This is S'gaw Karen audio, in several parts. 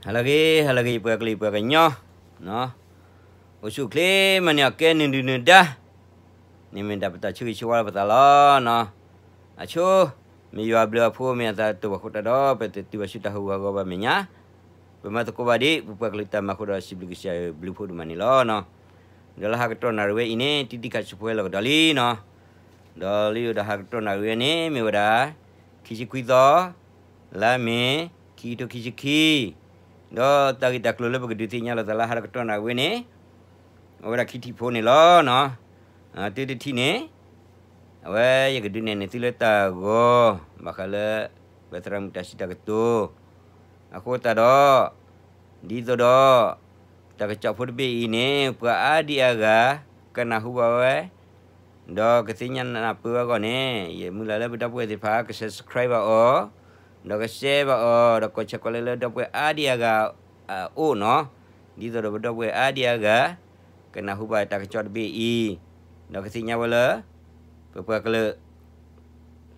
ဟါလၢအဂ့ၤ ဟါလၢအဂ့ၤ ယပှၤကလုာ်ယပှၤကညီ, အိၣ်ဆူၣ်အိၣ်ချ့ မၤန့ၢ်အီၣ်ကဲနုာ်ဒုၣ်နုာ်ဒါ, န့ၣ်မ့ၢ်ဒၣ်ပတၢ်ဆၢဂ့ၤဆၢဝါလၢပသးလီၤ. အဆိ, မ့ၢ်ယွၤအဘျုးအဖှိၣ် မ့ၢ်အသးတအိၣ်ဘၣ်အဃိသတးဒီး ပတတုၤဘၣ်ဆူတၢ်ဟးဂူာ်ဟးဂီၤဘၣ်မဲာ်ညါ, ပမၤသကိးဘၣ်ဒံး ပပှၤကလုာ်တၢ်မၤအဃိဒီး စံးဘျုးကစၢ်ယွၤဘျုးဖှိၣ်ဒိၣ်မးန့ၣ်လီၤ. ဒီးလၢဟါကတြီၢ်နၣ်ရံၣ်ဝဲအံၤန့ၣ် တံတံခးဆူၣ်ဖဲလီၤကဒီးလံနီၤ. ဒီးလၢယိၤဒီးဟါကတြီၢ်နၣ်ရံၣ်ဝဲန့ၣ် မ့ၢ်ဝဲဒၣ် ခံဆံခွံသီ, လါမ့ၤ, ခံကထိခံဆံခံ, ဒီးတၢ်ဂ့ၢ်တၢ်ကျိၤလၢပကဒုးသ့ၣ်ညါလိာ်သးလၢဟါကတြီၢ်နၣ်ရံၣ်ဝဲန့ၣ် အဝဲဒၣ်ခံထံၣ်ဖိန့ၣ်လီၤ. တုၤတထံၣ်န့ၣ် အဝဲယကဒုးနဲၣ်န့ၢ်သုလၢတၢ်ဂီၤ ဘၣ်ဃးလၢ ပသရၣ်မုၣ်တၢ်စံးတၢ်ကတိၤ အဃိသတးဒီး ဒ်သိးဒီး တၢ်ကစီၣ်ဖိတဘ့ၣ်အံၤန့ၣ် ပှၤအါဒံအါဂၤ ကနၢ်ဟူဘၣ်ဝဲ ဒီးကသ့ၣ်ညါနၢ်ပၢၢ်ဝဲအဂီၢ်န့ၣ် ယမုၢ်လၢ်လၢပဒီပုၢ်ဝဲၢ်သ့ၣ်တဖၣ် က subscribe ဘၣ်အီၤ, ဒီးက share ဘၣ်အီၤ, ဒီးကိးဆၢကိးလၢလၢဒီပုၢ်ဝဲၢ်အါဒံအါဂၤအအိၣ်နီၤ, ဒ်သိးဒီးပဒီပုၢ်ဝဲၢ်အါဒံအါဂၤ ကနၢ်ဟူဘၣ်တၢ်ကစီၣ်တဘ့ၣ်အံၤ, ဒီးကသ့ၣ်ညါဝဲလၢ ပပှၤကလုာ်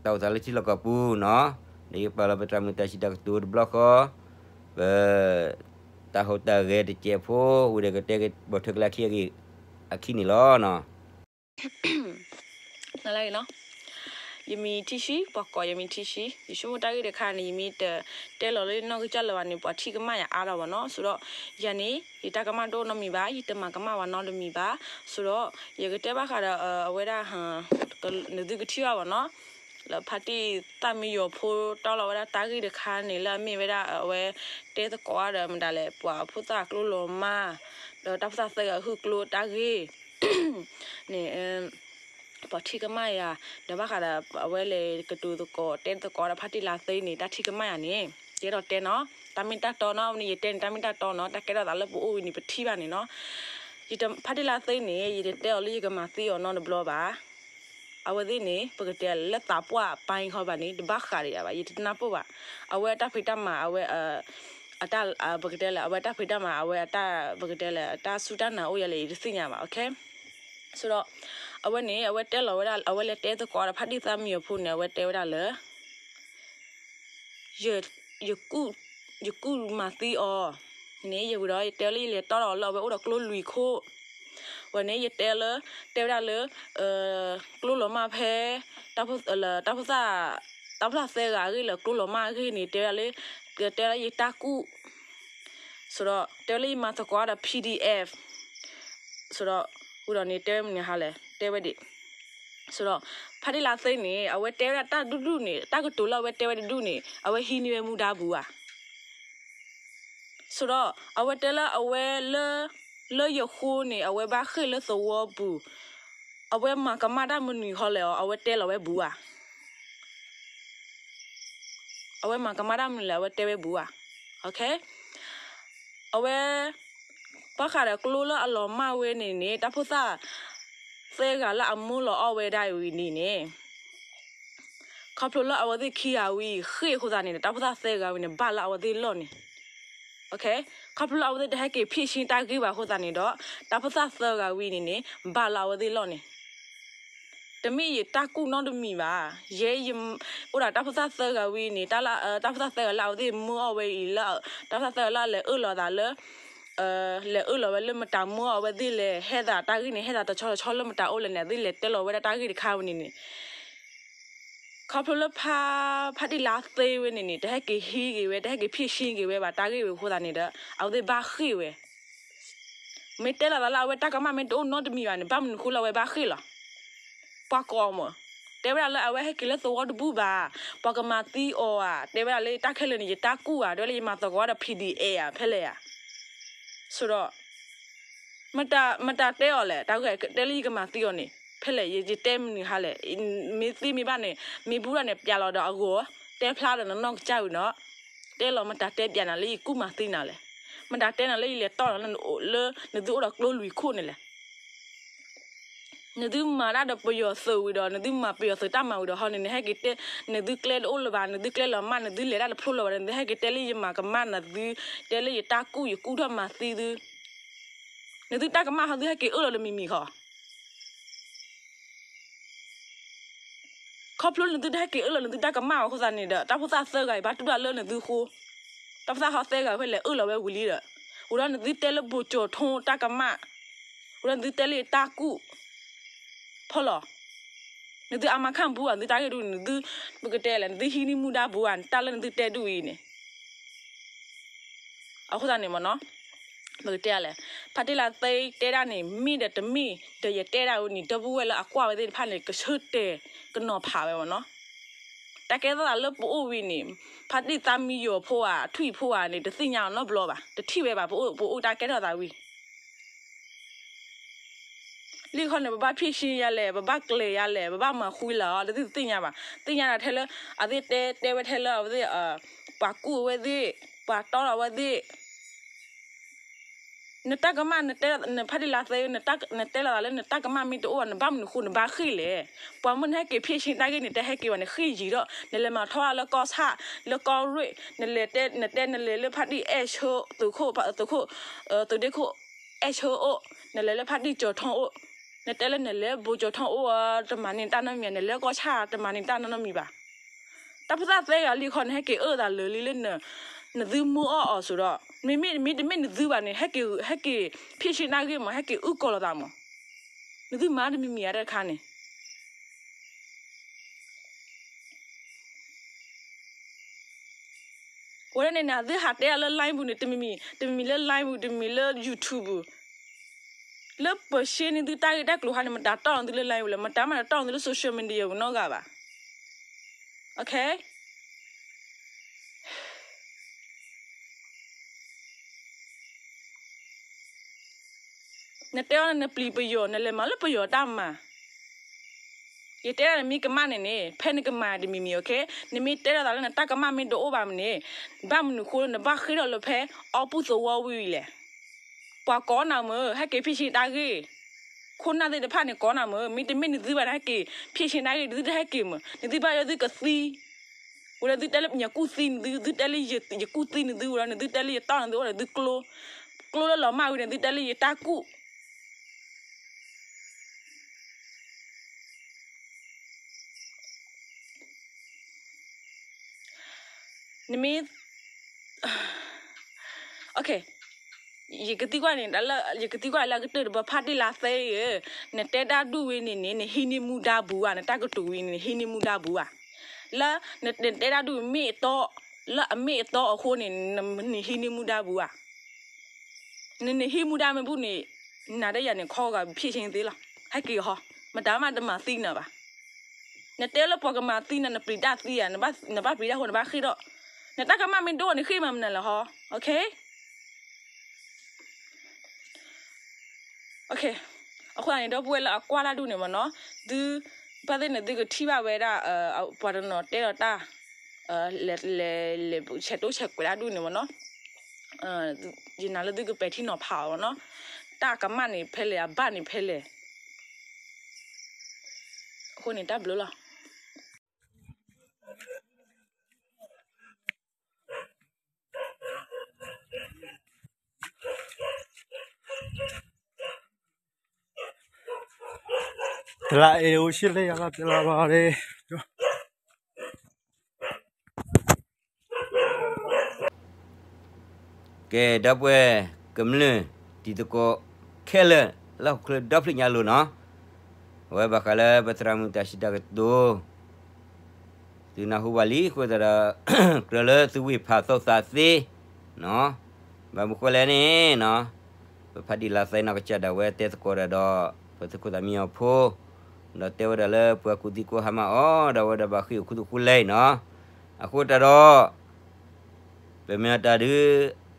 တၢ်အိၣ်သးလၢထံလီၢ်ကီၢ်ပူၤနီၤ, ဒီးယပာ်လီၤပသရၣ်မုၣ်တၢ်စံးတၢ်ကတိၤတဘျီဃီ, ပ တၢ်ဟူးတၢ်ဂဲၤတစဲးဖိ ဝံၤဒီးကတဲက့ၤဘီၣ်ထွဲကလၢခံအဂ့ၢ် အခံန့ၣ်လီၤ. နလၢနီၤ, ယမံၤထံဆှံ ပှၤကိးယမံၤထံဆှံ, ယဆိကမိၣ်တၢ်ဂ့ၢ်တခါန့ၣ် ယမ့ၢ်တတဲလီၤလၢနီၢ်ကစၢ်လၢၤဘၣ်န့ၣ် ပှၤထံၣ်ကမၣ်ယၤအါလီၤဘၣ်နီၤ, ဆိဒီး ယၤန့ၣ် ယတၢ်ကမၣ်တအိၣ်နီတမံၤဘၣ်, ယတမၤကမၣ်ဝဲနီတမံၤဘၣ်, ဆိဒီး ယကတဲဘၣ်ဃးဒီး အဝဲဒၣ် နသုကထံၣ်ဘၣ်ဘၣ်နီၤ, လၢဖါတံၢ်သၣ်မံယီၤဖိတီၢ်လီၤဝဲဒၣ်တၢ်ဂ့ၢ်တခါန့ၣ် လၢအမ့ၢ်ဝဲဒၣ် အဝဲတဲသကိးဒီးမတၤလဲၣ် ပှၤဖိသၣ်ကျိလီၤမၢ်, ဒီးတၢ်ဖိသၣ်သၢဂၤဟုၣ်ကျိတၢ်ဂ့ၢ်န့ၣ် ပှၤထံၣ်ကမၣ်ယၤ, ဒီးဘၣ်ဃးဒီး အဝဲလဲၤကတိၤသကိးတဲသကိးဒီးဖါတံၢ်လါသ့န့ၣ် တၢ်ထံၣ်ကမၣ်ယၤန့ၣ် ယအဲၣ်ဒိးတဲနီၤ, တၢ်မ့ၢ်တၢ်တီနီၤ, န့ၣ်ယတဲန့ၣ် တၢ်မ့ၢ်တၢ်တီနီၤ, တၢ်ကဲထီၣ်သးလၢပအိၣ်ဝံၤန့ၣ် ပထံၣ်ဘၣ်န့ၣ်နီၤ, ယတ ဖါတံၢ်လါသ့န့ၣ် ယတတဲအီၤလၢယကမၤသံအီၤနီတဘျီဘၣ်. အဝဲသ့ၣ်န့ၣ် ပကတဲလၢသးပှၢ်အပၢ်ခီဘၣ်န့ၣ် တဘၣ်ဃးဒီးယၤဘၣ်, ယတနၢ်ပၢၢ်ဘၣ်. အဝဲအတၢ်ဖံးတၢ်မၤ အဝဲ အတၢ် ပကတဲလၢ အဝဲတၢ်ဖံးတၢ်မၤ အဝဲအတၢ် ပကတဲလၢ အတၢ်စူၢ်တၢ်နာ်အိၣ်ယၤလဲၣ် ယတသ့ၣ်ညါဘၣ်, okay. ဆိဒီး အဝဲန့ၣ် အဝဲတဲလီၤဝဲဒၣ် အဝဲလဲၤတဲသကိးဒီးဖါတံၢ်သၣ်မံယီၤဖိန့ၣ် အဝဲတဲဝဲဒၣ်လၢ ယ ယကူၣ်မၤသံအီၤန့ၣ် ယဝံၤဒီး ယတဲလၢယလဲၤတီၢ်ဒီးအီၤလၢအဝဲအိၣ်ဒီးကျိလွံၢ်ခိၣ်, ဝဲန့ၣ် ယတဲလၢ တဲဝဲဒၣ်လၢ ကျိလီၤမၢ်ဖဲ တၢ်ဖိသၣ် တၢ်ဖိသၣ်သၢဂၤအဂ့ၢ်လၢကျိလီၤမၢ်အဂ့ၢ်န့ၣ် တဲဝဲဒၣ်လၢ တဲလၢယတၢ်ကူၣ် ဆိဒီး တဲဝဲလၢယမၤသကိးဒီး PDF ဆိဒီး ဝံၤဒီးန့ၣ် တဲဝဲမနုၤဟါလဲၣ် တဲဝဲဒၣ် ဆိဒီး ဖါတံၢ်လါသ့န့ၣ် အဝဲတဲဝဲဒၣ်တၢ်ဒူၣ်ဒူၣ်န့ၣ် တၢ်ကတိၤလၢအဝဲတဲဝဲတဒူၣ်န့ၣ် အဝဲဟံးန့ၢ်ဝဲမူဒါပူၤဧါ. ဆိဒီး အဝဲတဲလၢအဝဲလၢ လၢယဃိန့ၣ် အဝဲဘၣ်ဃ့ၢ်လၢသဝီပူၤ, အဝဲမၤကမၣ်တၢ်မနုၤဃီလဲၣ်အီၤ အဝဲတဲလီၤဝဲဘူးဧါ. အဝဲမၤကမၣ်တၢ်မနုၤလဲၣ် အဝဲတဲဝဲဘူးဧါ. အဝဲ ဘၣ်ဃးဒီးကျိလၢအလီၤမၢ်ဝဲန့ၣ်န့ၣ် တၢ်ဖိသၣ်သၢဂၤလၢအမၢလီၤအီၣ်ဝဲဒၣ်ဝံၤန့ၣ်န့ၣ် ခီဖျိလၢအဝဲသ့ၣ်ခံဂၤဝံၤ ဃ့ၢ်အဃိသတးန့ၣ် တၢ်ဖိသၣ်သၢဂၤဝံၤန့ၣ် ဘၣ်လၢအဝဲသ့ၣ်လီၢ်န့ၣ် ခီဖျိလၢအဝဲသ့ၣ်တဟဲက့ၤဖံးဆ့တၢ်ဂ့ၢ်ဘၣ်အဃိသတးန့ၣ်ဒီး တၢ်ဖိသၣ်သၢဂၤဝံၤန့ၣ်န့ၣ် ဘၣ်လၢအဝဲသ့ၣ်လီၢ်န့ၣ် တမ့ၢ်ယတၢ်ကူၣ်နီတမံၤဘၣ်. ယဲယ အိၣ်ဒီးတၢ်ဖိသၣ်သၢဂၤဝံၤန့ၣ် တၢ်လၢ တၢ်ဖိသၣ်သၢဂၤလၢအဝဲသ့ၣ်မၢအီၣ်ဝဲအံၤလၢ တၢ်ဖိသၣ်သၢဂၤလၢအလဲၤအၢၣ်လီၤသးလၢ လဲၤအၢၣ်လီၤဝဲလၢမတၤမၢအီၣ်ဝဲသ့ၣ်လဲၣ် ဟဲသးတၢ်ဂ့ၢ်န့ၣ် ဟဲသးတဆီတဆီလၢမတၤအိၣ်လဲၣ်န့ၣ် အသ့ၣ်လဲၤတဲလီၤဝဲဒၣ်တၢ်ဂ့ၢ်တခါဝဲန့ၣ်န့ၣ် ခီဖျိလၢဖါ ဖါတံၢ်လါသ့ဝဲန့ၣ်န့ၣ် တဟဲက့ၤဟံးက့ၤဝဲ တဟဲက့ၤဖံးဆ့က့ၤဝဲဘၣ်တၢ်ဂ့ၢ်ဝဲအဃိသတးန့ၣ်ဒီး အဝဲသ့ၣ်ဘၣ်ဃ့ၢ်ဝဲ မ့ၢ်တဲလီၤသးလၢအဝဲတၢ်ကမၣ်မ့ၢ်တအိၣ်နီတမံၤဘၣ်န့ၣ် ဘၣ်မနုၤဃိလၢအဝဲဘၣ်ဃ့ၢ်လီၤ. ပှၤကိးမး တဲဝဲဒၣ်လၢအဝဲဟဲက့ၤလၢသဝီတဘူၣ်ဘၣ်, ပှၤကမၤသံအီၤဧါ, တဲဝဲဒၣ်လၢတၢ်ခဲလၢာ်န့ၣ် ယတၢ်ကူၣ်ဧါ, တဲဝဲလၢယမၤသကိးဒီး ဖံဒံၣ်အဲၣ် ဧါ, ဖဲလဲၣ်ဧါ. ဆိဒီး မတၤ မတၤတဲအီၤလဲၣ်, တၢ်ဂ့ၢ်တဲလၢယကမၤသံအီၤန့ၣ် ဖဲလဲၣ်, ယတဲမနုၤဟါလဲၣ်, မ့ၢ်သံမ့ၢ်ဘၣ်န့ၣ် မ့ၢ်ဘူးဒၣ်န့ၣ် ပျးလီၤဒီးအဂီၢ်, တဲဖျါဒီးနနီၢ်ကစၢ်ဝံၤနီၤ, တဲလီၤမတၤတဲပျးနၤလၢယကူၣ်မၤသံနၤလဲၣ်, မတၤတဲနၤလၢယလဲၤတီၢ်နၤလၢ လၢနသုအိၣ်ဒီးကျိလွံၢ်ခိၣ်န့ၣ်လဲၣ်. နသုမၤတၢ်ဒီးပယီၤသုးဝံၤဒီး နသုမၤပယီၤသုးတၢ်မၤဝံၤဒီးဟီန့ၣ် နဟဲက့ၤတဲ နသုကျဲတအိၣ်လၢၤဘၣ်, နသုကျဲလီၤမၢ်, နသုလဲၤတၢ်တဖျိလၢၤဘၣ်ဒီး နသုဟဲက့ၤတဲလၢယမၤကမၣ်နသု, တဲလၢယတၢ်ကူၣ် ယကူၣ်ထီၣ်မၤသံသု, နသုတၢ်ကမၣ်ဟီသုဟဲက့ၤအၢၣ်လီၤတမံၤမံၤဃီ ခီဖျိနသုတဟဲက့ၤအၢၣ်လီၤနသုတၢ်ကမၣ်အဃိသတးန့ၣ်ဒီး တၢ်ဖိသၣ်သၢဂၤအံၤဘၣ်တူၢ်တၢ်လၢနသုဃိ, တၢ် တၢ်ပသၣ်ဟီသၢဂၤဖဲလဲၣ်အၢၣ်လီၤဝဲဝံၤလံဒီး, ဝံၤဒီးနသုတဲလၢဘိကၠီၤထီတၢ်ကမၣ်, ဝံၤဒီးနသုတဲလၢယတၢ်ကူၣ် ဖီလီၤ, နသုအါမးခၣ်ဘူဧါ, နသုတၢ်ဂ့ၢ်ဒုးန့ၣ် နသု, ပကတဲလဲၣ် နသုဟံးန့ၢ်မူဒါပူၤဧါ, နတၢ်လၢနသုတဲဒုးအံၤန့ၣ် အဃိသတးန့ၣ်မ့ၢ်နီၤ, ပကတဲလဲၣ်, ဖါတံၢ်လါသ့တဲဒၣ်န့ၣ် မ့ၢ်ဒီးတမ့ၢ်, ဒီးယတဲဒၣ်ဝဲန့ၣ် ဒီပုၢ်ဝဲၢ်လၢအကွၢ်ဝဲသ့ၣ်တဖၣ်န့ၣ် ကဆၢတဲာ်ကနီၤဖးဝဲမ့ၢ်နီၤ, တၢ်ကဲထီၣ်သးလၢပအိၣ်ဝံၤန့ၣ်, ဖါတံၢ်သးမံယီၤဖိဧါ, ထွံၣ်ဖိဧါန့ၣ် တသ့ၣ်ညါအီၤနီတဘျီဘၣ်, တထံၣ်ဝဲဘၣ်, ပအိၣ်ပအိၣ်တၢ်ကဲထီၣ်သးဝံၤ လံခီန့ၣ် ပဘၣ်ဖံးဆ့ယၤလဲၣ်, ပဘၣ်ကျဲၤယၤလဲၣ်, ပဘၣ်မၤဃူလၢ်, တသ့ၣ်ညါဘၣ်, သ့ၣ်ညါဒီးထဲလၢ, အသ့ၣ်တဲတဲဝဲထဲလၢအဝဲသ့ၣ်, ပှၤကူၣ်အဝဲသ့ၣ်, ပှၤတီဒီးအဝဲသ့ၣ်, နတၢ်ကမၣ်, နဖါတံၢ်လါသ့, နတဲလီၤသးလၢနတၢ်ကမၣ်မ့ၢ်တအိၣ်ဘၣ် နဘၣ်မနုၤဃိနဘၣ်ဃ့ၢ်လဲၣ်, ပှၤမ့ၢ်နဟဲက့ၤဖံးဆ့တၢ်ဂ့ၢ်န့ၣ် တဟဲက့ၤဘၣ်န့ၣ် ဃ့ၢ်ယံၤဒီး နလဲၤမၤထီၣ်လၢကီၢ်ဆၣ်, လၢကီၢ်ရ့ၣ်, နလဲၤတဲ, နတဲနလဲၤလၢဖါတံၢ်အဲၣ်ဆၢ, သုးခိၣ်, သုးခိၣ်, သုးဒ့ခိၣ်, အဲၣ်ဆၢအိၣ်, နလဲၤလၢဖါတံၢ်ကၠီၤထီအိၣ်, နတဲလၢနလဲၤဘိကၠီၤထီအိၣ်, တမၤန့ၢ်တၢ်နီတမံၤ, နလဲၤကီၢ်ဆၣ်တမၤန့ၢ်တၢ်နီတမံၤဘၣ်, တၢ်ဖိသၣ်သၢဂၤလံခီန့ၣ် ဟဲက့ၤအၢၣ်သးလၢာ်လံလၢန, နသုမုၢ်အီၣ်အီၤစ့ၢ်ဒီး, မ့မ့ၢ်တမ့ၢ်နသုဘၣ်န့ၣ် ဟဲက့ၤ, ဟဲက့ၤဖံးဆ့နၢ်ဂ့ၢ်မး, ဟဲက့ၤအုၣ်ကီၤလိာ်သးမး, နသုမၤတမံၤမံၤဧါတၢ်တခါန့ၣ် ဝဲဒၣ်န့ၣ်န့ၣ် အသုဟးတဲအီၤလၢ live ပူၤန့ၣ် တမံၤမံၤ, တမံၤမံၤလၢ live ပူၤ, တမံၤမံၤလၢ YouTube ပူၤ, လၢပှၤရှ့န့ၢ်သုတၢ်ဂ့ၢ်တၢ်ကျိၤဟါန့ၣ် မတၤတီၢ်န့ၢ်သုလၢ live ပူၤလဲၣ်, မတၤမးတတီၢ်န့ၢ်သုလၢ social media ပူၤနီတဂၤဘၣ်. နတဲအီၤနပျံၤပယီၤ, နလဲၤမၤလၢပယီၤတၢ်မၤ. ယတဲဒၣ်နမ့ၢ်ကမၣ်န့ၣ်န့ၣ် ဖဲနကမၤတမံၤမံၤ, နမ့ၢ်တဲလိာ်သးလၢနတၢ်ကမၣ်မ့ၢ်တအိၣ်ဘၣ်မ့ၢ်န့ၣ်, ဘၣ်မနုၤဃိလၢနဘၣ်ဃ့ၢ်ထီၣ်လၢဖဲအီပူၣ်သဝီဝံၤလဲၣ်. ပှၤကိးနၤမ့ၢ် ဟဲက့ၤဖံးဆ့တၢ်ဂ့ၢ်, ခိၣ်နၢ်သ့ၣ်တဖၣ်န့ၣ်ကိးနၤမ့ၢ်, မ့တမ့ၢ်နသုဘၣ်န့ၣ် ဟဲက့ၤဖံးဆ့တၢ်ဂ့ၢ် နသုတဟဲက့ၤမ့ၢ်, နသုဘၣ်ယိၣ်သုကသံ ဝံၤဒီးသုတဲလၢယကူၣ်သံနသု, သုတဲလၢယကူၣ်သံနသု, ဝံၤဒီးနသုတဲလၢယတီၢ်နသုအိၣ်ဒီးသုကျိ, ကျိလၢလီၤမၢ်ဝံၤန့ၣ် သုတဲလၢယတၢ်ကူၣ် နမ့ၢ်, ယကသံကွၢ်န့ၣ်, ယကသံကွၢ်လၢအကတၢၢ်တဘျီ ဖါတံၢ်လါသ့ဧၢ, နတဲတၢ်ဒူၣ်ဝဲန့ၣ်န့ၣ် နဟံးန့ၢ်မူဒါပူၤဧါ, နတၢ်ကတိၤဝဲန့ၣ် နဟံးန့ၢ်မူဒါပူၤဧါ. လၢနတဲတၢ်ဒူၣ်မ့ၢ်အတီ, လၢအမ့ၢ်အတီအဃိန့ၣ် နဟံးန့ၢ်မူဒါပူၤဧါ. နနဟံးမူဒါမ့ၢ်ဘူၣ်န့ၣ် နၤဒီးယၤန့ၣ် ခီဂာ်ဖံးဆ့သ့လီၤ. ဟဲက့ၤဟီ, မတၤမးတမၤသံနၤဘၣ်. နတဲလၢပှၤကမၤသံနၤ နပျံၤတၢ်သံဧါ, နဘၣ်ပျံၤတၢ်ဃိ နဘၣ်ဃ့ၢ်ထီၣ်, နတၢ်ကမၣ်မ့ၢ်ဒိၣ်န့ၣ် ဃ့ၢ်မၤမနုၤလဲၣ်ဟီ. အဃိန့ၣ် ဒီပုၢ်ဝဲၢ်လၢအကွၢ်တၢ်ဒူၣ်န့ၣ်မ့ၢ်နီၤ, သု, ဘၣ်သ့ၣ်န့ၣ် သုကထံၣ်ဘၣ်ဝဲဒၣ် ပှၤတနီၤတဲလီၤတၢ် လဲၤ, လဲၤ, လဲၤဆဲးတိၢ်ဆဲးကွဲးတၢ်ဒူၣ်န့ၣ်မ့ၢ်နီၤ, ယနာ်လၢသုကပဲာ်ထံနီၤဖးအီၤမ့ၢ်နီၤ, တၢ်ကမၣ်န့ၣ်ဖဲလဲၣ် အဘၣ်န့ၣ်ဖဲလဲၣ်. အဃိန့ၣ်တၢ်ဘျုးလီၤ. တလးအ့ၣ်အိၣ်ဆံလၢယၤလီၤ တလးဘၣ်အီၤလံ. ကဲ ဒီပုၢ်ဝဲၢ်ကမျၢၢ်တံၤသကိး ခဲလၢာ်လၢဟီၣ်ခိၣ်ချၢဒီဖျၢၣ်ညါလိၤနီၤ, အဝဲဘၣ်ဃးလၢပသရၣ်မုၣ်တၢ်စံးတၢ်ကတိၤ သုနၢ်ဟူဘၣ်လံအဃိသတးဒီး ကြၢးလၢသုဝံၢ်ဖးသိးသးသ့နီၤ, ဘၣ်မနုၤဃိလဲၣ်န့ၣ်နီၤ, ပဖါတံၢ်လါသဲနီၢ်ကစၢ်ဒၣ်ဝဲတဲသကိးတၢ်ဒီး ပသုးခိၣ်သးမံညီၤဖိ ဒီးတဲဝဲဒၣ်လၢပှၤကူၣ်သံကိးဟါမၢ်အီၤ ဒီးအဝဲဒၣ်ဘၣ်ဃ့ၢ်အိၣ်ခူသူၣ်ခူလဲၢ်နီၤ, အဃိတၢ်ဒီး ပမ့ၢ်တၢ်ဒုး,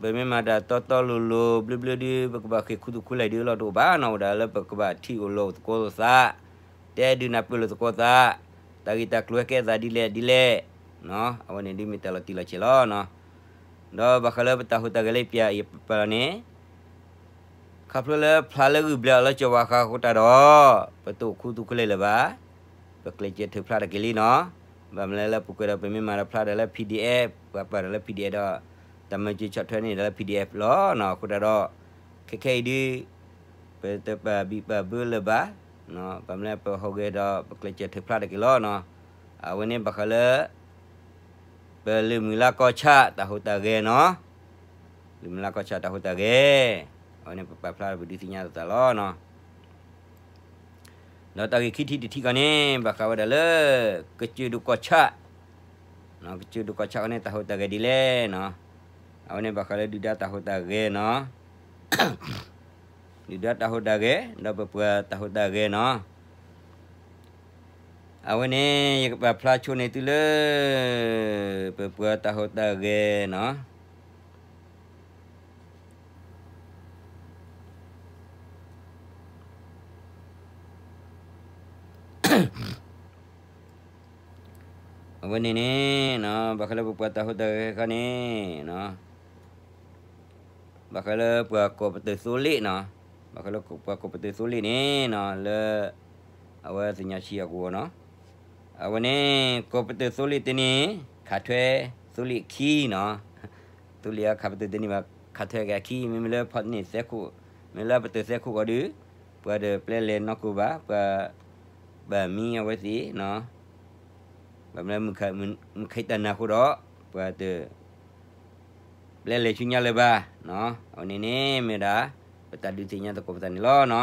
ပမ့ၢ်မၤတၢ်တီတီလိၤလိၤဘျုးဘျုးဒုး ပကဘၣ်ဃ့ၢ်ခူသူၣ်ခူလဲၢ်ဒုးလီၤတအိၣ်ဘၣ်နီၤ, အိၣ်ဒၣ်လၢပကဘၣ်ထံၣ်အိၣ်လိၤသကိးသး, တဲဒုးနၢ်ပၢၢ်လိာ်သကိးသး, တၢ်ဂ့ၢ်တၢ်ကျိၤဟဲကဲသးဒ်လဲၣ်ဒ်လဲၣ်, အဝဲန့ၣ်ဒုးမ့ၢ်တၢ်လီၤတံၢ်လီၤဆဲးလီၤနီၤ. ဒီးဘၣ်ဃးလၢပတၢ်ဟူးတၢ်ဂဲၤလၢပျၢၤအံၤပပာ်လီၤန့ၣ် ခီဖျိလၢဖျါလၢဂုၢ်ဘျၢအလီၢ်ကၠီၤဝါဃးအဃိတၢ်ဒီး ပတအိၣ်ခူသူၣ်ခူလဲၢ်လၢၤဘၣ်, ပကျဲးစၢးထုးဖျါတက့ၢ်လံနီၤ. ဘၣ်မနုၤလၢပကွဲးဒီးပမ့ၢ်မၤတၢ်ဖျါဒီးလၢ P D F, ပှၤပာ်ဒီးလၢ P D F ဒီး တၢ်မၤစၢၤဆီၣ်ထွဲန့ၣ်ဒီးလၢ P D F လီၤနီၤ. အဃိတၢ်ဒီး ခဲခဲအံၤဒုး ပတပာ်ဘံၣ်ပာ်ဘၢလၢၤဘၣ်, ဘၣ်မနုၤလၢပဟူးဂဲၤဒီးပကျဲးစၢးထုးဖျါတက့ၢ်လီၤနီၤ. အဝဲန့ၣ်ဘၣ်ဃးလၢ ပလုၢ်မုၢ်လၢ်ကီၢ်ဆၣ်တၢ်ဟူးတၢ်ဂဲၤနီၤ, လုၢ်မုၢ်လၢ်ကီၢ်ဆၣ်တၢ်ဟူးတၢ်ဂဲၤ, အဝဲန့ၣ်ပပာ်ဖျါဒီးပဒုးသ့ၣ်ညါလိာ်သးလီၤနီၤ. ဒီးတၢ်ဂ့ၢ်ခံထံၣ်တထံၣ်ခီန့ၣ် ဘၣ်ဃးဝဲဒၣ်လၢ ကစၢၢ်ဒိၣ်ကီၢ်ဆၣ်, ကစၢၢ်ဒိၣ်ကီၢ်ဆၣ်ခီန့ၣ် တၢ်ဟူးတၢ်ဂဲၤဒ်လဲၣ်နီၤ, အဝဲန့ၣ်ဘၣ်ဃးလၢဒုၣ်ဒါတၢ်ဟူးတၢ်ဂဲၤနီၤ, ဒုၣ်ဒါတၢ်ဟူးတၢ်ဂဲၤ ဒီးပပှၤတၢ်ဟူးတၢ်ဂဲၤနီၤ. အဝဲန့ၣ် ယကပာ်ဖျါဆိန့ၢ်သုလၢ ပပှၤတၢ်ဟူးတၢ်ဂဲၤနီၤ. အဝဲန့ၣ်န့ၣ် ဘၣ်ဃးလၢပပှၤတၢ်ဟူးတၢ်ဂဲၤခီန့ၣ် ဘၣ်ဃးလၢပှၤကိးပတုာ်သိလ့ၣ်နီၤ, ဘၣ်ဃးလၢပှၤကိးပတုာ်သိလ့ၣ်န့ၣ်နီၤ လၢ အဝဲသ့ၣ်ညါဆံးအကဝီၤနီၤ, အဝဲန့ၣ် ကိးပတုာ်သိလ့ၣ်တန့ၢ် ခးထွဲသိလ့ၣ်အခံနီၤ, သိလ့ၣ်အခးပတုာ်တန့ၢ်ဘၣ် ခးထွဲက့ၤအခံ မ့မ့ၢ်လၢဖီၣ်န့ၢ်သဲခိၣ်, မ့ၢ်လၢပတုာ်သဲခိၣ်ဃီဒီး ပှၤတပျဲလဲၤနီၢ်ကိၢ်ဘၣ်, ပှၤ ဘၣ်မံအဝဲသ့ၣ်နီၤ, ဘၣ်မနုၤ မုၢ်ခ့တၢ်နၢ်အဃိဒီး ပှၤတ ပျဲလဲၤဆူညါလၢၤဘၣ်နီၤ, အဝဲန့ၣ်န့ၣ်မ့ၢ်ဒၣ် ပတၢ်ဒုးသ့ၣ်ညါသကိးပသးန့ၣ်လီၤနီ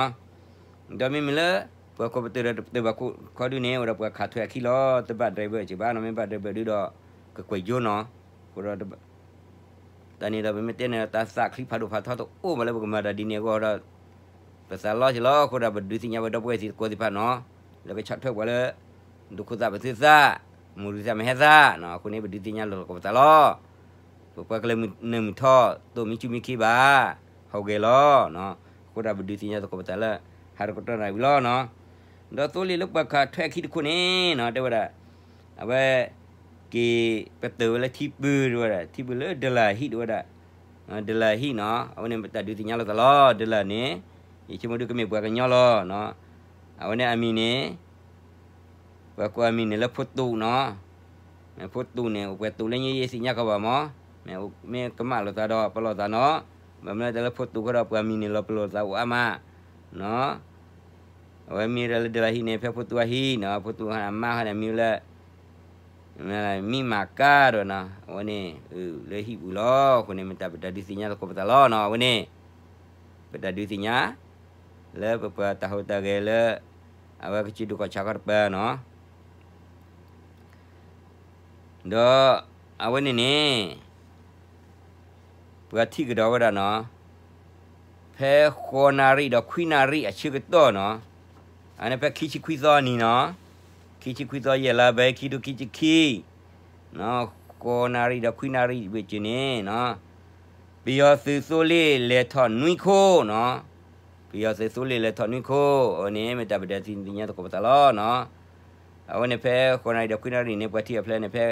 ၤ. ဒီးမ့မ့ၢ်လၢ ပှၤကိးပတုာ်ဒီးတပတုာ်ဘၣ်ခိၣ်ခီဒုန့ၣ် အိၣ်ဒီးပှၤခးထွဲအခံလီၤ, တဘၣ်ဒြဲဘၢစၢၤဘၣ်နီၤ, မ့ၢ်ဘၣ်ဒြဲဘၢဒုဒီး ကကွဲးယိနီၤ, အဃိဒီး တၢ်န့ၣ်ဒီးပမ့ၢ်တဲန့ၣ်ဒီး တၢ်သးချံဖးဒိၣ်ဖးထီတအိၣ်ဘၣ်လၢပကမၤတၢ်ဒ်န့ၣ်အဂီၢ်ဒီး ပသးလီၤက့ၤလီၤ, အဃိဒီးပဒုးသ့ၣ်ညါပဒီပုၢ်ဝဲၢ်သ့ၣ်သကိးသ့ၣ်တဖၣ်နီၤ, လၢကဆီၣ်ထွဲပှၤလၢ ဒိၣ်ခိၣ်သၣ်ပသုသၣ်, မူၤရံသၣ်မဟဲသၣ်နီၤ, အဃိန့ၣ် ပဒုးသ့ၣ်ညါလိာ်သကိးပသးလီၤ. ပပှၤကလုာ်နၢမုၢ်ထီၣ် တိၢ်မံဆူၣ်မံခ့ဘၣ်, ဟီၣ်ဂဲၤလီၤ, အဃိဒီးပဒုးသ့ၣ်ညါသကိးပသးလၢ ဟးတကတီၢ်နၣ်ဝံၤလီၤနီၤ. ဒီးသိလ့ၣ်လၢပှၤခးထွဲအခံတခိၣ်န့ၣ်နီၤ တဲဝဲဒၣ် အဝဲ က့ၤပတုာ်ဝဲလၢထံပုၢ်တဝဲဒၣ် ထံပုၢ်လၢဒလၣ်ဟံၣ်တဝဲဒၣ်, ဒလၣ်ဟံၣ်နီၤ, အဝဲန့ၣ်ပတၢ်ဒုးသ့ၣ်ညါလိာ်သးလီၤ. ဒလၣ်န့ၣ် ယဆိကမိၣ်ဒုကမ့ၢ်ပှၤကညီလီၤနီၤ. အဝဲန့ၣ်အမံၤန့ၣ် ပှၤကိးအမံၤန့ၣ်လၢဖိတူးနီၤ. မ့ၢ်ဖိတူးန့ၣ် အိၣ်ပှဲၤတူးလၢညါယသ့ၣ်ညါကီးဘၣ်မး, မ့ၢ်ကမၣ်လိာ်သးဒီးပလီၢ်သးနီၤ, ဘၣ်မနုၤတၢ်လၢဖိတူးဃီဒီးပှၤမံၤန့ၣ် လီၤပလီၢ်သးအိၣ်အါမးနီၤ. အဝဲမံၤဒၣ်လၢဒလၣ်ဟံၣ်န့ၣ် ဖဲဖိတူးအဟံၣ်နီၤ, ဖိတူးအမါဟီန့ၣ် မံၤလၢ မံမၤကါဒီးနီၤ, အဝဲန့ၣ် လၢဟံၣ်ပူၤလီၤ. အဃိန့ၣ် မ့ၢ်တၢ်ပတၢ်ဒုးသ့ၣ်ညါသကိးပသးလီၤနီၤ. အဝဲန့ၣ် ပတၢ်ဒုးသ့ၣ်ညါ လၢပပှၤတၢ်ဟူးတၢ်ဂဲၤလၢ အဝဲကစၢၢ်ဒိၣ်ကီၢ်ဆၣ်ခီတပၤနီၤ. ဒီးအဝဲန့ၣ်န့ၣ် ပှၤထံၣ်ကဒီးဝဲဒၣ်နီၤ, ဖဲဃိးနၣ်ရံၣ်ဒီးခွံနၣ်ရံၣ်အဆၢကတီၢ်နီၤ, အန့ၣ်ဖဲခံဆံခွံသီအနံၤနီၤ, ခံဆံခွံသီယဲၢ်လါဘဲ ခံကထိခံဆံခံ ဃိးနၣ်ရံၣ်ဒီးခွံနၣ်ရံၣ်ဝဲကၠ့န့ၣ်နီၤ, ပယီၤသုးသိလ့ၣ်လဲၤထီၣ်နွံခိၣ်နီၤ, ပယီၤသုးသိလ့ၣ်လဲၤထီၣ်နွံခိၣ်, အဝဲန့ၣ် မ့ၢ်တၢ်ပတၢ်ဒုးသ့ၣ်ညါသကိးပသးလီၤနီၤ. အဝဲန့ၣ်ဖဲဃိးနၣ်ရံၣ်ဒီးခွံနၣ်ရံၣ်န့ၣ် ပှၤထံၣ်အဖျဲၣ်န့ၣ်ဖဲ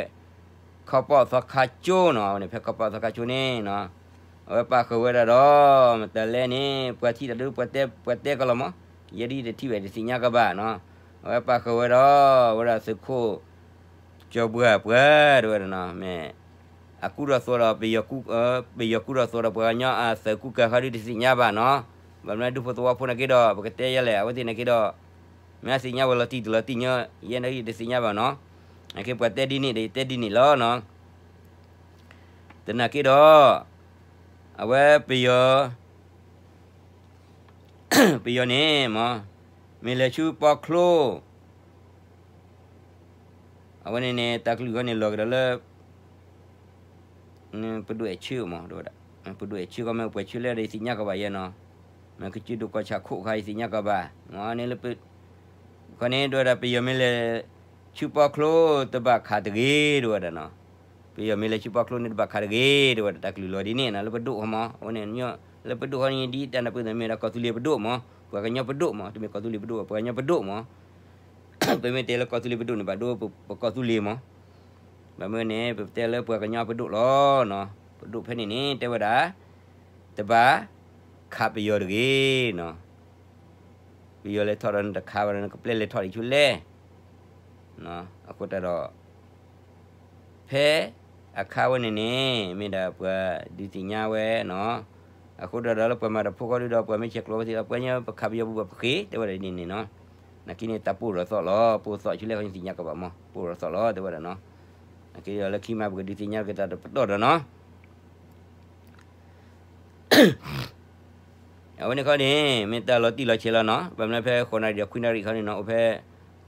ခီပီၣ်သီခါကၠိနီၤ, အဝဲန့ၣ်ဖဲခီပီၣ်သီခါကၠိန့ၣ်နီၤ, အဝဲပာ်ဃုာ်ဝဲဒၣ်ဒီး မတၤလဲၣ်န့ၣ် ပှၤထံၣ်တၢ်ဒုး ပှၤတဲကလီၤမး, ယဲဒ်တထံၣ်ဝဲတသ့ၣ်ညါကဘၣ်နီၤ, အဝဲပာ်ဃုာ်ဝဲဒီး ဝဲဒၣ်သုးခိၣ် ကၠီၤပှၢ်ပှၢ်တဝဲဒၣ်နီၤ, မ့ၢ် အကူဒီးသိးဒီး ပယီၤကူဒီးသိးဒီးပှၤကညီအသုးကူကၤဃီဒုတသ့ၣ်ညါဘၣ်နီၤ, ဘၣ်မနုၤဒူဖိသဝီဖိနာ်က့ဒီး ပကတဲယဲလဲၣ် အဝဲသ့ၣ်နာ်က့ဒီး မ့ၢ်အသ့ၣ်ညါဝဲလီၤတံၢ်တလီၤတံၢ်ညီ ယဲနာ်က့တသ့ၣ်ညါဘၣ်နီၤ, နာ်က့ပှၤတဲဒ်န့ၣ်ဒီး ယတဲဒ်န့ၣ်လီၤနီၤ, သနာ်က့ဒီး အဝဲပယီၤ ပယီၤန့ၣ်မ့ၢ် မ့ၢ်လဲၤဆူပီချိ အဝဲန့ၣ်န့ၣ် တၢ်ကလုၢ်ဃီန့ၣ်လီၤကဒီးလၢ ပဒိၣ်အဲၣ်ဆၢမး တဝဲဒၣ်, ပဒိၣ်အဲၣ်ဆၢကီး မ့ၢ်ပှဲၤဆၢလဲၣ်ဒီး ယသ့ၣ်ညါကဘၣ်ယဲနီၤ, မ့ၢ်ကစၢၢ်ဒိၣ်ကီၢ်ဆၣ်ခိၣ်ခါ ယသ့ၣ်ညါကဘၣ်, မ့ၢ်န့ၣ်လၢ ခီန့ၣ် တဝဲဒၣ် ပယီၤမ့ၢ်လဲၤဆူပီချိ တဘၣ်ခးတဂ့ၤ တဝဲဒၣ်နီၤ, ပယီၤမ့ၢ်လဲၤဆူပီချိန့ၣ် တဘၣ်ခးတဂ့ၤ တဝဲဒၣ် တၢ်ကလုၢ်လီၤဒ်န့ၣ်နီၤ, လၢပဒိၣ်ဃီမး အဝဲန့ၣ် လၢပဒိၣ်ဃီန့ၣ် ဒ်တၢ်နၢ်ပၢၢ်န့ၣ် မ့ၢ်ဒၣ်ကီၢ်သူလ့ၤပဒိၣ်မး, ပှၤကညီပဒိၣ်မး, တမ့ၢ်ကီၢ်သူလ့ၤပဒိၣ် ပှၤကညီပဒိၣ်မး, ပမ့ၢ်တဲလၢကီၢ်သူလ့ၤပဒိၣ်န့ၣ် ဘၣ်ဒိပကီၢ်သူလ့ၤမး, ဘၣ်မနုၤန့ၣ် ပတဲလၢပှၤကညီပဒိၣ်လီၤနီၤ, ပဒိၣ်ဖဲန့ၣ်န့ၣ် တဲဝဲဒၣ် တဘၣ်ခးပယီၤတဂ့ၤနီၤ, ပယီၤလဲၤထီၣ်ဒီးနတခးဘၣ်ဒီး နကပျဲလဲၤထီၣ်ဒံးဆူလဲၣ်, အဃိတၢ်ဒီး ဖဲအခါဝဲန့ၣ်န့ၣ် မ့ၢ်ဒၣ်ပှၤဒုးသ့ၣ်ညါဝဲနီၤ, အဃိတၢ်ဒီးလၢပှၤမၤတၢ်ဖိဃီဒုဒီး ပှၤမ့ၢ်ဆဲးကျိးဝဲသ့ၣ်ဒီး ပှၤညီပခးပယီၤပူၤဘၣ်ပဃ့ တဲဝဲဒၣ်ဒ်န့ၣ်နီၤ, နာ်က့န့ၣ် တၢ်ပိၢ်ရိသီၣ်လီၤ, ပိၢ်သီၣ်ဆူလဲၣ် ခီသ့ၣ်ညါကဘၣ်မး, ပိၢ်ရိသီၣ်လီၤ တဲဝဲဒၣ်နီၤ, လၢခံမးပကဒုးသ့ၣ်ညါက့ၤသးတပတီၢ်ဒီးနီၤ. အဝဲန့ၣ်ခီန့ၣ် မ့ၢ်တၢ်လီၤတံၢ်လီၤဆဲးလီၤနီၤ, ဘၣ်မနုၤဖဲဃိးနၣ်ရံၣ်ဒီးခွံနၣ်ရံၣ်ခီန့ၣ်နီၤ အိၣ်ဖဲ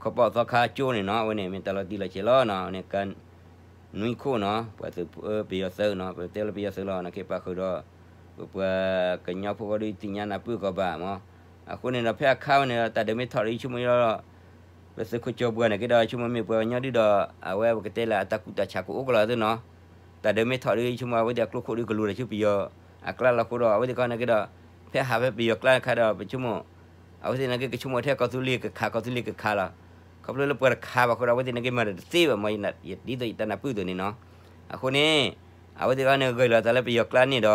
ခီပီၣ်သီခါကၠိန့ၣ်နီၤ, အဝဲန့ၣ်မ့ၢ်တၢ်လီၤတံၢ်လီၤဆဲးလီၤနီၤ, အဝဲန့ၣ်က နွံခိၣ်နီၤ, ပှၤသုးပယီၤသုးနီၤ, ပတဲလၢပယီၤသုးလီၤ, နာ်က့ပာ်ဃုာ်ဒီး ပပှၤကညီဖိဃီဒုးသ့ၣ်ညါနၢ်ပၢၢ်ကီးဘၣ်မး. အဃိန့ၣ်ဒီး ဖဲအခါဝဲန့ၣ်ဒီး တၢ်ဒုးမ့ၢ်ထီၣ်ဒီး ယဆိကမိၣ်ဒီး ပသုးခိၣ်ကၠီၤပှၤနာ်က့ဒီး ယဆိကမိၣ်မ့ၢ်ပှၤကညီဒုးဒီး အဝဲပကတဲလၢအတၢ်ကူၣ်တၢ်ဆးကအိၣ်ကလီၤသ့နီၤ. တၢ်ဒုးမ့ၢ်ထီၣ်ဒီး ယဆိကမိၣ်အဝဲသ့ၣ်အကျိခိၣ်ဒုးကလူၤဒီးဆူပယီၤအကျါလီၤအဃိဒီး အဝဲသ့ၣ်ခီနာ်က့ဒီး ဖဲဟးဖဲပယီၤကျါခါဒီး ပဆိကမိၣ် အဝဲသ့ၣ်နာ်က့ ကဆိကမိၣ်ထဲကီၢ်သူလ့ၤကခး ကီၢ်သူလ့ၤကခးလီၤ. ခီဖျိလၢပှၤတခးဘၣ်အဃိဒီး အဝဲသ့ၣ်နာ်က့မၤတသ့ဘၣ်မး, ဒ်သိးယတၢ်နၢ်ပၢၢ်အသိးန့ၣ်နီၤ. အဃိန့ၣ် အဝဲသ့ၣ်ခီန့ၣ် ဂဲၤလီၤသးလၢပယီၤကျါန့ၣ်ဒီး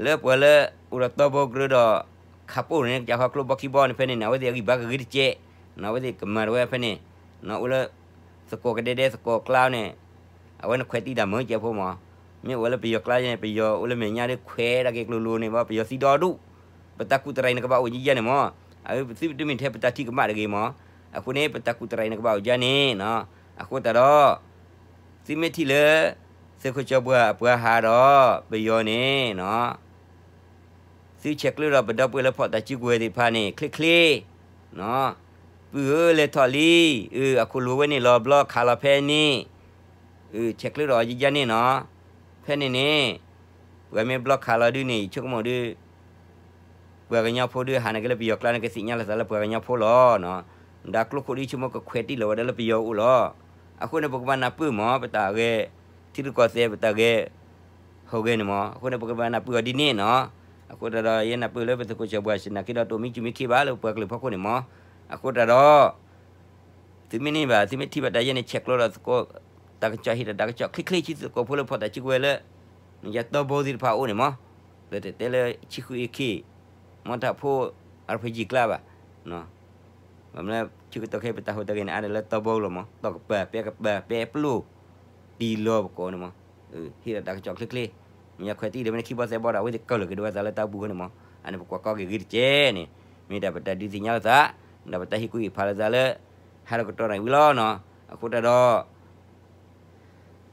လၢပှၤလၢအိၣ်ဒီးတီဘိကရၢဒီး ခးပိၢ်န့ၣ် ကစၢ်ခီကျိဘီခံဘီန့ၣ် ဖဲန့ၣ်န့ၣ် အဝဲသ့ၣ်အဂံၢ်ဘါကဂ့ၤတကဲး, အဝဲသ့ၣ်ကမၤတဝဲဖဲန့ၣ် အိၣ်လၢ သကိးကဒဲဒဲသကိးကျါန့ၣ် အဝဲန့ၣ်ခွဲးတံၢ်တၢ်မၢကဲးဖိမး, မ့ၢ်အိၣ်ဝဲလၢပယီၤကျါန့ၣ် ပယီၤအိၣ်လၢမဲာ်ညါဒီးခွဲးဒၣ်က့ၤကျိၤလိၤန့ၣ်ဘၣ် ပယီၤသံဒီဒူၣ်, ပတၢ်ကူၣ်တရံးန့ၣ်ကဘၣ်အိၣ်ယံယါန့ၣ်မး, အဝဲသုတမ့ၢ်ထဲပတၢ်ထံၣ်ကမၣ်တဂ့ၤမး, အဃိန့ၣ် ပတၢ်ကူၣ်တရံးန့ၣ်ကဘၣ်အိၣ်ယါန့ၣ်နီၤ, အဃိသတးဒီး သုမ့ၢ်ထံၣ်လၢ သုးခိၣ်ကၠီၤပှၤအပှၤဟးဒီး ပယီၤန့ၣ်နီၤ သုဆဲးကျၢဒီးပဒီပုၢ်ဝဲၢ်လၢဖီၣ်တၢ်စုကဝဲၤသ့ၣ်တဖၣ်န့ၣ် ချ့ချ့, ပုၢ်ဧၢလဲၤထီၣ်လံ, အခိၣ်လိၤဝဲန့ၣ်လီၤ ဘျီခးလီၤဖဲန့ၣ်, ဆဲးကျၢဒီးအီၤယံယါန့ၣ်နီၤ, ဖဲန့ၣ်န့ၣ် ပှၤမ့ၢ်ဘျီခးလီၤဒုန့ၣ် ယဆိကမိၣ်ဒု ပှၤကညီဖိဒုဟးနာ်က့လၢပယီၤကျါန့ၣ် ကသ့ၣ်ညါလီၤသးလၢပှၤကညီဖိလီၤ. ဒီးကျိခိၣ်ဒုယဆိကမိၣ်ကခွဲးတံၢ်လီၤဝဲဒၣ်လၢပယီၤအအိၣ်လီၤ. အဃိန့ၣ် ပကဘၣ်နၢ်ပၢၢ်မး ပတၢ်ဂဲၤ ထံရူၢ်ကီၢ်သဲး ပတၢ်ဂဲၤ ဟီၣ်ဂဲၤန့ၣ်မး, အဃိန့ၣ် ပကဘၣ်နၢ်ပၢၢ်အီၤဒ်န့ၣ်နီၤ. အဃိသတးဒီး ယဲနၢ်ပၢၢ်လၢပသုးခိၣ်ကၠီၤပှၤ စနာ်က့ဒီးတအိၣ်မံစုမံခ့ဘၣ်လၢပှၤကလုာ်ဖီခိၣ်န့ၣ်မး, အဃိသတးဒီး သုမ့ၢ်န့ၢ်ဘၣ် သုမ့ၢ်ထံၣ်ဘၣ်တၢ်ယဲန့ၣ် ဆဲးကျိးဒီးသကိး တၢ်ကစီၣ်ဟ့ၣ်ဒီးတၢ်ကစီၣ်ချ့ချ့ဆူသကိးဖိလၢဖီၣ်တၢ်စုကဝဲၤလၢ နယါတီဘိသ့ၣ်တဖၣ်အအိၣ်န့ၣ်မး, လၢတတဲလၢဆံဃုအ့ခ့ မီတၢ်ဖိ RPG ကျါဘၣ်, ဘၣ်မနုၤဆၢကတီၢ်ခဲအံၤ ပတၢ်ဟူးတၢ်ဂဲၤန့ၣ် အါဒၣ်လၢတီဘိလီၤမး, တီၢ်ကပၤ ပဲကပၤ ပဲပျိၢ် ပံၤလီၤပကိးန့ၣ်မး, ဟ့ၣ်ဒီးတၢ်ကစီၣ်ချ့ချ့, မ့ၢ်ယါခွဲးတံၢ်ဒီးမ့ၢ်ခံဘီသဲဘီဒီး အဝဲသ့ၣ်ကၢၢ်လီၤက့ၤဒိဝဲသးလၢတၢ်ဘူၣ်ဃီန့ၣ်မး, အန့ၣ်ပကွၢ်ကီက့ၤဂ့ၤတကဲးန့ၣ်, မ့ၢ်ဒၣ်ပတၢ်ဒုးသ့ၣ်ညါလိာ်သး, ဒီးပတၢ်ဟ့ၣ်ကူၣ်ဟ့ၣ်ဖးလိာ်သးလၢ ဟးဒီးကတီၢ်န့ၣ်ဝံၤလီၤနီၤ, အဃိတၢ်ဒီး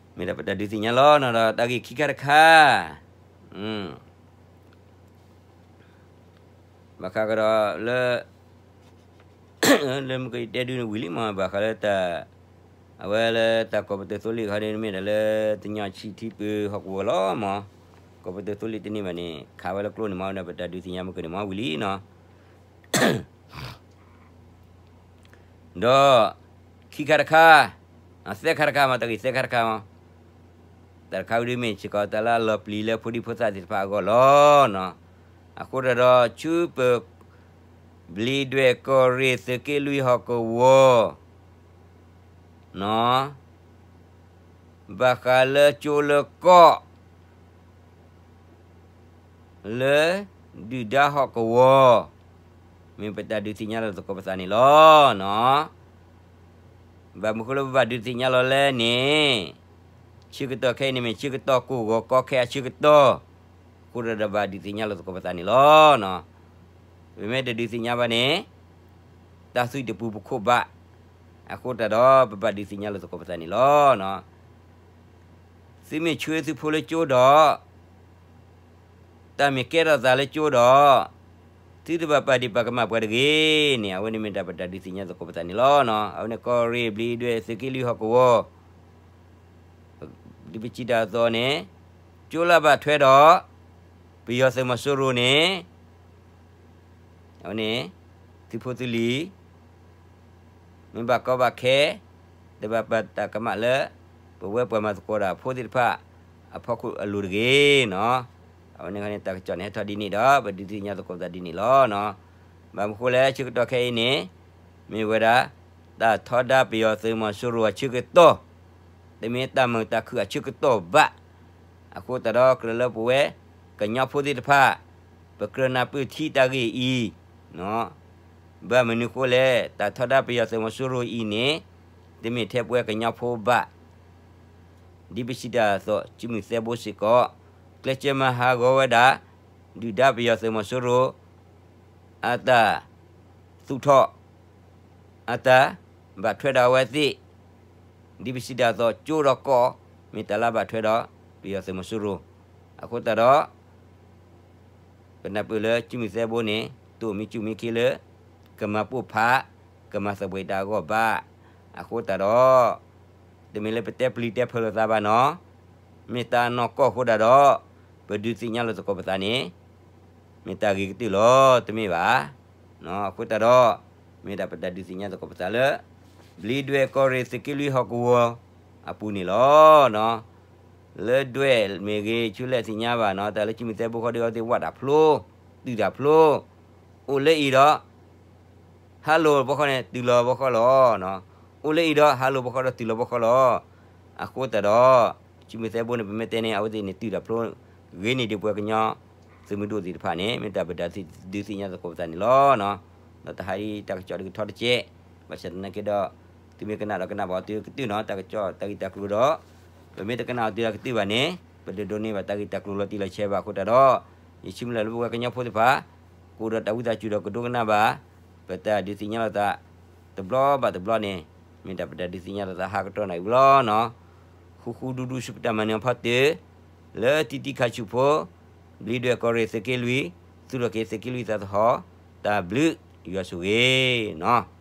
မ့ၢ်ဒၣ်ပတၢ်ဒုးသ့ၣ်ညါလီၤနီၤ, ဒီးတၢ်ဂ့ၢ်ခံခါတခါ ဘၣ်ဃးကဒီးလၢ လၢမ့ၢ်ကတဲဒုန့ၣ်ဝံၤလံမး, ဘၣ်ဃးလၢတၢ် အဝဲလၢတၢ်ကီၢ်ပတုာ်သိလ့ၣ်ခီန့ၣ် မ့ၢ်ဒၣ်လၢတညီဆံးထံပၢၤဟီၣ်ကဝီၤလီၤမး, ကီၢ်ပတုာ်သိလ့ၣ်တန့ၢ်ဘၣ်န့ၣ် ခးဝဲလၢကျိန့ၣ်မး, ဒီးပတၢ်ဒုးသ့ၣ်ညါမ့ၢ်ကန့ၣ်မးဝံၤလံနီၤ ဒီး ခံခါတခါ, သၢခါတခါမး, တၢ်ဂ့ၢ်သၢခါတခါမး, တၢ်တခါဝံၤဒုမ့ၢ်စ့ၢ်ကီးတၢ်လၢအလီၤပျံၤလၢဖိဒံဖိသၣ်သ့ၣ်တဖၣ်အဂီၢ်လီၤနီၤ, အဃိတၢ်ဒီး ဆူပ ဘျံးဒွဲၣ်ကီၢ်ရ့ၣ်သုးက့လွံၢ်ဟီၣ်ကဝီၤ နီၤ, ဘၣ်ဃးလၢကၠိလၢကီၢ် လၢ ဒုၣ်ဒါဟီၣ်ကဝီၤ မ့ၢ်ပတၢ်ဒုးသ့ၣ်ညါလီၤသကိးပသးန့ၣ်လီၤနီၤ. ဘၣ်မနုၤဃိလၢပဘၣ်ဒုးသ့ၣ်ညါလီၤလဲၣ်န့ၣ်, ဆၢကတီၢ်ခဲအံၤန့ၣ်မ့ၢ်ဆၢကတီၢ်ကိၢ်ဂီၤကီခဲအဆၢကတီၢ်, အဃိဒီးဘၣ်ဒုးသ့ၣ်ညါလီၤသကိးပသးန့ၣ်လီၤနီၤ. ပမ့ၢ်တဒုးသ့ၣ်ညါဘၣ်န့ၣ် တၢ်သွံၣ်တပူၤပခိၣ်ဘၣ်, အဃိတၢ်ဒီး ပဘၣ်ဒုးသ့ၣ်ညါလီၤသကိးပသးန့ၣ်လီၤ. သုမ့ၢ်ဆှၢသုဖိလၢကၠိဒီး တၢ်မ့ၢ်ကဲထီၣ်သးလၢကၠိဒီး သုတဘၣ်ပာ်ဒ့ၣ်ပာ်ကမၣ်ပှၤတဂ့ၤန့ၣ် အဝဲန့ၣ်မ့ၢ်ဒၣ်ပတၢ်ဒုးသ့ၣ်ညါသကိးပသးန့ၣ်လီၤ. အဝဲန့ၣ်ကီၢ်ရ့ၣ်ဘျံးဒွဲၣ်သုးက့လွံၢ်ဟီၣ်ကဝီၤ ဒ်ပစံးတၢ်အသိးန့ၣ် ကၠိလၢဘၣ်ထွဲဒီး ပယီၤသုးမီၤစိရိၤန့ၣ် အဝဲန့ၣ် သုးဖိသုလံၤ မ့ၢ်ဘၣ်ကီဘၣ်ခဲ တဘၣ်ပာ်တၢ်ကမၣ်လၢ ပဝဲပှၤမၤသကိးတၢ်ဖိသ့ၣ်တဖၣ် အဖီခိၣ်အလိၤတဂ့ၤနီၤ. အဝဲန့ၣ်န့ၣ် တၢ်ကစီၣ်န့ၣ်ဟဲထီၣ်ဒ်န့ၣ်ဒီး ပဒုးသ့ၣ်ညါသကိးပသးဒ်န့ၣ်လီၤ. ဘၣ်မနုၤဃိလဲၣ် ဆၢကတီၢ်ခဲအံၤန့ၣ် မ့ၢ်ဝဲဒၣ် တၢ်ထီဒါပယီၤသုးမီၤစိရိၤအဆၢကတီၢ်, တမ့ၢ်တၢ်မုာ်တၢ်ခုၣ်အဆၢကတီၢ်ဘၣ်. အဃိသတးဒီး ကြၢးလၢပဝဲ ကညီဖိသ့ၣ်တဖၣ် ပကြၢးနၢ်ပၢၢ်ထံတၢ်ဂ့ၢ်အံၤ ဘၣ်မနုၤဃိလဲၣ် တၢ်ထီဒါပယီၤသုးမီၤစိရိၤအံၤန့ၣ် တမ့ၢ်ထဲပဝဲကညီဖိဘၣ်. ဒ်ပစံးတၢ်အသိး စုမုၢ်သဲဘိစ့ၢ်ကီး ကျဲးစၢးမၤဟးဂီၤဝဲဒၣ် ဒုၣ်ဒါပယီၤသုးမီၤစိရိၤ အတၢ်သူၣ်ထီၣ် အတၢ်ဘၣ်ထွဲဒီးအဝဲသ့ၣ် ဒ်ပစံးတၢ်အသိး ကၠိဒီးကီၢ် မ့ၢ်တၢ်လၢဘၣ်ထွဲဒီး ပယီၤသုးမီၤစိရိၤ, အဃိသတးဒီး ပနၢ်ပၢၢ်လၢကၠူမုၢ်သဲဘိန့ၣ် တအိၣ်မံကၠူၣ်မံခ့လၢ ကမၤပိၢ်ဖး ကမၤသဘှံးတၢ်အဂီၢ်ဘၣ်. အဃိသတးဒီး တမ့ၢ်လၢပတဲပျံၤတဲဖုးလိာ်သးဘၣ်နီၤ, မ့ၢ်တၢ်နီၢ်ကီၢ်အဃိသတးဒီး ပဒုးသ့ၣ်ညါလိာ်သကိးပသးန့ၣ် မ့ၢ်တၢ်ဂ့ၤကတၢၢ်လီၤ, တမ့ၢ်ဘၣ်. အဃိသတးဒီး မ့ၢ်ဒၣ်ပတၢ်ဒုးသ့ၣ်ညါသကိးပသးလၢ ဘျံးဒွဲၣ်ကီၢ်ရ့ၣ်သုးက့လွံၢ်ဟီၣ်ကဝီၤအပူၤန့ၣ်လီၤ. လၢဒွဲၣ်မ့ၢ်ဂ့ၤ ဆူလဲၣ်သ့ၣ်ညါဘၣ်နီၤ, တၢ်လၢကၠူမုၢ်သဲဘိခီဒုးအီၤသ့ၣ် ဝးတၢ်ဖျိ, တုၤတၢ်ဖျိ, အိၣ်လၢအံၤဒီး ဟါလိာ်ဘီဃီန့ၣ် တုၤလီၤဘီဃီလီၤ. အိၣ်လၢအံၤဒီး ဟါလိာ်ဘီဃီဒီးတုၤလီၤဘီဃီလီၤ. အဃိသတးဒီး ကၠူမုၢ်သဲဘိန့ၣ် ပမ့ၢ်တဲန့ၣ် အဝဲသ့ၣ်န့ၣ် တုၤတၢ်ဖျိ ဂ့ၤန့ၢ်ဒံးပှၤကညီသုးမုၢ်ဒိၣ်သ့ၣ်တဖၣ်န့ၣ် မ့ၢ်တၢ်ပတၢ်ဒုးသ့ၣ်ညါသကိးပသးန့ၣ်လီၤ. ဒီးတဟါအံၤတၢ်ကစီၣ်ဒုးကထီတကဲး, ဘၣ်ဆၣ်သနာ်က့ဒီး သုမ့ၢ်ကနၣ်ဒီးကနၣ်ဘၣ်အီၤတုၤအကတၢၢ်နီၤ, တၢ်ကစီၣ်တၢ်ဂ့ၢ်တၢ်ကျိၤဒီး ပမ့ၢ်တကနၣ်အီၤတုၤအကတၢၢ်ဘၣ်န့ၣ် ပတဒိးန့ၢ်ဘၣ်တၢ်ဂ့ၢ်တၢ်ကျိၤလီၤတံၢ်လီၤဆဲးဘၣ်အဃိသတးဒီး ယဆၢမုၢ်လၢ်လၢပဝဲကညီဖိသ့ၣ်တဖၣ် ကအိၣ်ဒီးတၢ်ဝံသးစူၤဒီးကဒိကနၣ်ဘၣ် ပတၢ်ဒုးသ့ၣ်ညါလိာ်သး တဘျီဘၣ်တဘျီန့ၣ် မ့ၢ်တၢ်ပတၢ်ဒုးသ့ၣ်ညါလိာ်သးဟါကတီၢ်နၣ်ရံၣ်ဝံၤလီၤနီၤ. ဃူဃူဒူဒူဆူပတၢ်မၤနၢၤအဖီတၢၢ် လၢတံတံခါဆူၣ်ဖိ ဘျံးဒွဲၣ်ကီၢ်ရ့ၣ်သုးက့လွံၢ် သူၣ်ထီၣ်က့ၤသုးက့လွံၢ်သးသဟီၣ် တၢ်ဘျုးယွၤဆိၣ်ဂ့ၤနီၤ.